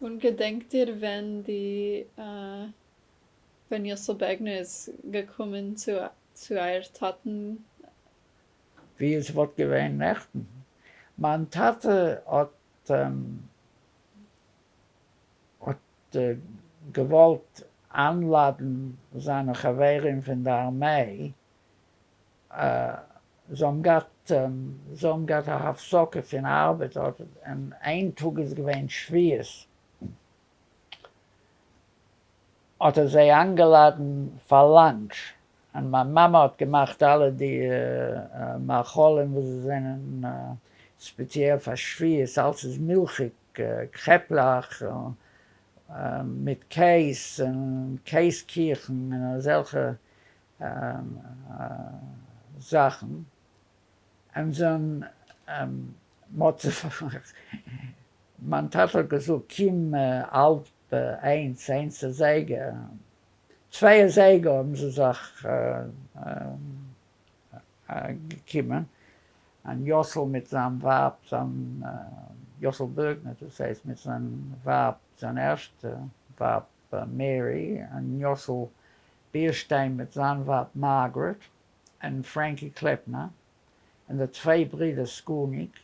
און געדענקט איר ווען די ווען יאסל בערגנער איז געקומען צו צו אייער טאטן? ווי עס וואלט געווען נעכטן. מיין טאטע האט האט געוואלט איינלאדן זיינע חברים פון די ארמיי, זיי האבן געהאט זיי האבן געהאט א הפסקה פון ארבעט און איין טאג איז געווען שבועות, האט ער זיי איינגעלאדן פאר lunch, און מיין מאמע האט געמאכט אלע די מאכלים וואס זענען ספעציעל פאר שבועות, אלס איז מילכיג, קרעפלעך מיט קעז און קעז קיכן און אזעלכע זאכן, און זיין מיין טאטע האט געזאגט קום האלב איינס, איינס אזייגער, צוויי אזייגער האבן זיי זיך געקומען, און יאסל מיט זיין ווייב, זיין יאסל בערגנער דאס הייסט, מיט זיין ווייב, זיין ערשטע ווייב מערי, און יאסל בירשטיין מיט זיין ווייב מארגרעט, און פרענקי קלעפנער, און די צוויי ברידער סקולניק,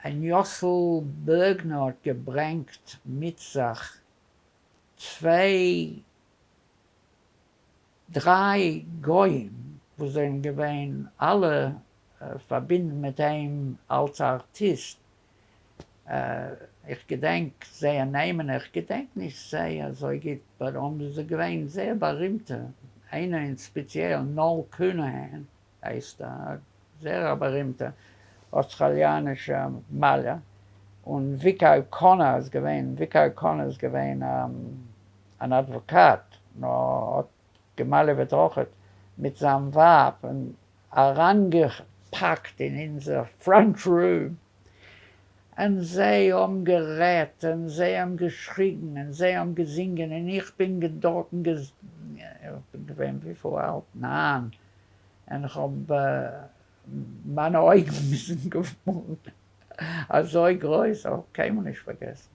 און יאסל בערגנער האט געברענגט מיט זיך צוויי דריי גויים וואס זענען געווען אלע פארבינדן מיט אים אלס ארטיסט, איך געדענק זייער נעמען, איך געדענק נישט זיי אזוי גוט, but האבן זיי געווען זייער בארימטע, איינער אין ספעציעל, נאל קונאהען הייסט ער, זייער א בארימטע אויסטראליאנישע מאלער, און וויקי אוקאנאר איז געווען, וויקי אוקאנאר איז געווען אן אדוואקאט, נאר האט געמאלעוועט אויכעט מיט זיין ווייב און אריינגעפאקט אין אונזער front room, און זיי האבן גערעדט און זיי האבן געשריגן און זיי האבן געזינגען און איך בין דארטן געווען וויפיל אלט? ניין, און איך האב מיינע אויגן זענען געווארן אזוי גרויס, איך האב קיינמאל נישט פארגעסן.